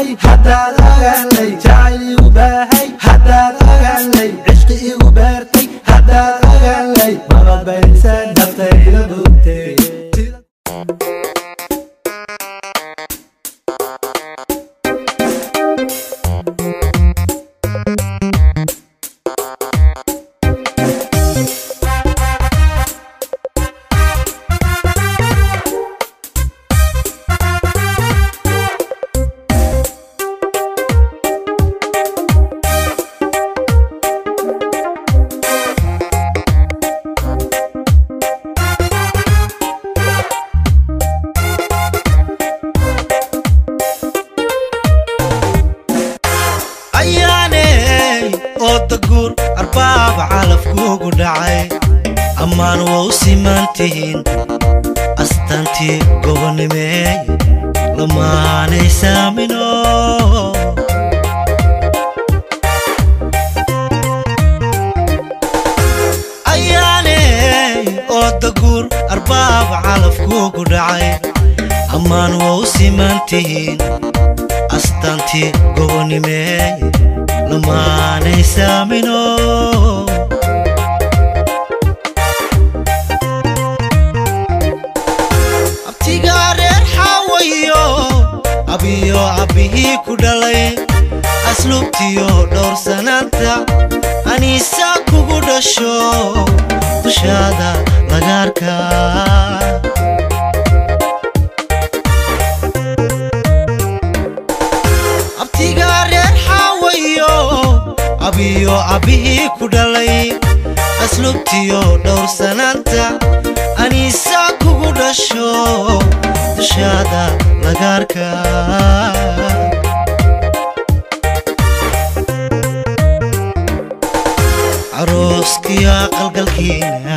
Ogaanlay haddaad ogaanlay jacayl igu baahay haddaad ogaanlay cishqi igu beertay haddaad ogaanlay mabadbaysan naftayda bogtay. Guur arbaaba calafkuugu dhacay ammaan waa u simantihiin astaantii gobonimeey lamaanay saamino. Ayaaney ooda guur arbaaba calafkuugu dhacay ammaan waa u simantihiin astaantii gobonimeey lamaanay saamino. Abtigaa reer xaawayo abiyo abbihii ku dhalay asluubtiyo dhowr sanaanta aniisaa kugu dhasho dushaada laga arkaa. Abtigaa reer xaawayo abiyo abbihii ku dhalay asluubtiyo dhowr sanaanta aniisaa kugu dhasho dushaada laga arkaa. Carooskiyo aqalgalkiina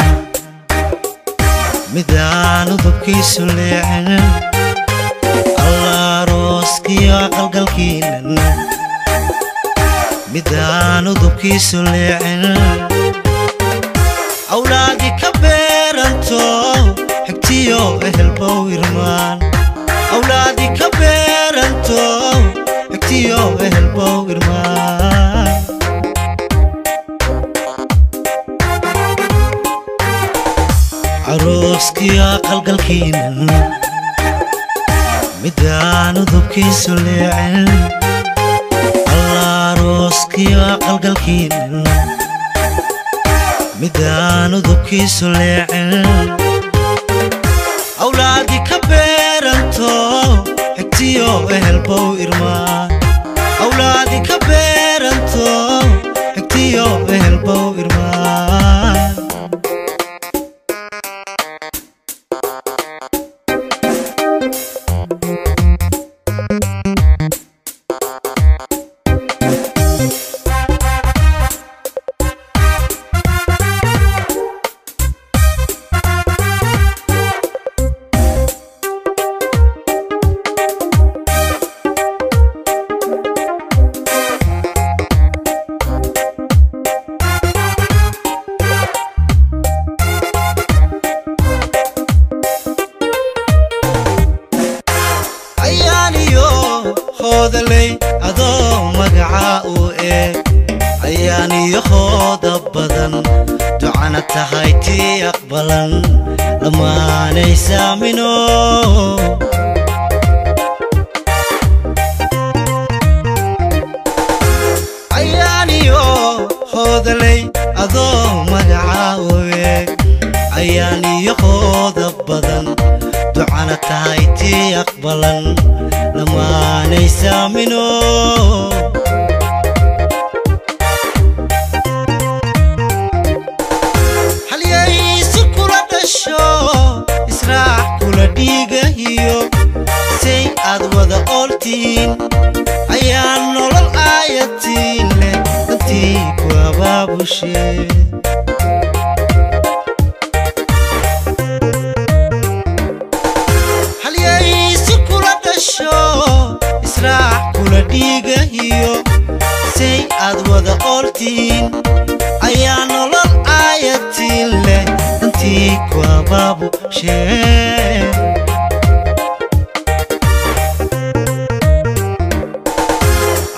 midaan udubkiisu leecin alla arooskiyo aqalgalkiinan midaan udubkiisu leecin awlaadi ka beeranto xigtiyo ehelbow irmaan awlaadi ka beeranto xigtiyo ehelbow irmaan. Carooskiyo aqalgalkiinan midaan udubkiisu leecin alla arooskiyo aqalgalkiinan midaan udubkiisu leecin awlaadi ka beeranto xigtiyo ehelbow irmaan awlaadi ka beeranto xigtiyo ehelbow irmaan. Ayaaniyo hoodaley adoo magaca u eeg ayaaniyo hooda badan ducana tahay tii aqbalan lamaanay saamino. Ayaaniyo hoodaley adoo magaca u eeg ayaaniyo hooda badan ducana tahay tii aqbalan lamaanay saamino. Halyaysi kula dhasho israac kula dhiigahiyo say aad wada ooltiin ayaa nolol aayatiin leh dantii ku abaabushe. Halyaysi kula dhasho israac kula dhiigahiyo say aad wada ooltiin ayaa nolol aayatiin leh dantii ku abaabushe.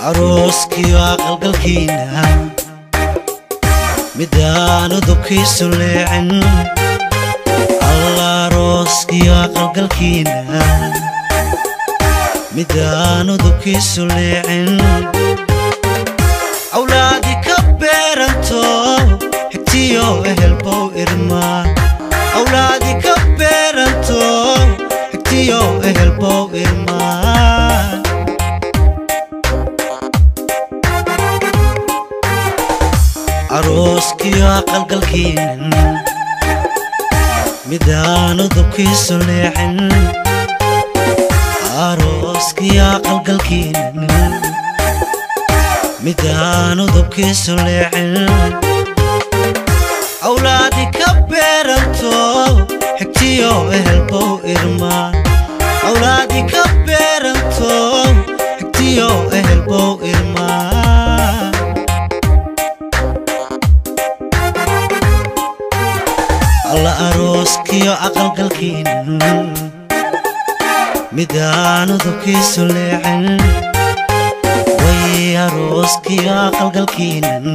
Arooskiyo aqalgalkiina midaan udubkiisu leecin. Alla arooskiyo aqalgalkiina midaan udubkiisu leecin. Awlaadi ka beeranto, xigtiyo ehelbow irmaan. Awlaadi ka beeranto, xigtiyo ehelbow irmaan. Arooskiyo aqalgalkiinan midaan udubkiisu leexin. Arooskiyo aqalgalkiinan midaan udubkiisu leexin. Awlaadi ka beeranto, xigtiyo ehelbow irmaan. Awlaadi ka beeranto, xigtiyo ehelbow irmaan. Alla arooskiyo aqalgalkiinan midaan udubkiisu leexin. Way arooskiyo aqalgalkiinan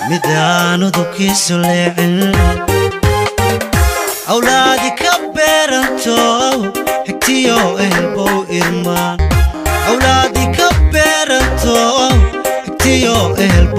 midaan udubkiisu leexin. Awlaadi ka beeranto, xigtiyo ehelbow irmaan. Awlaadi ka beeranto, xigtiyo ehelbow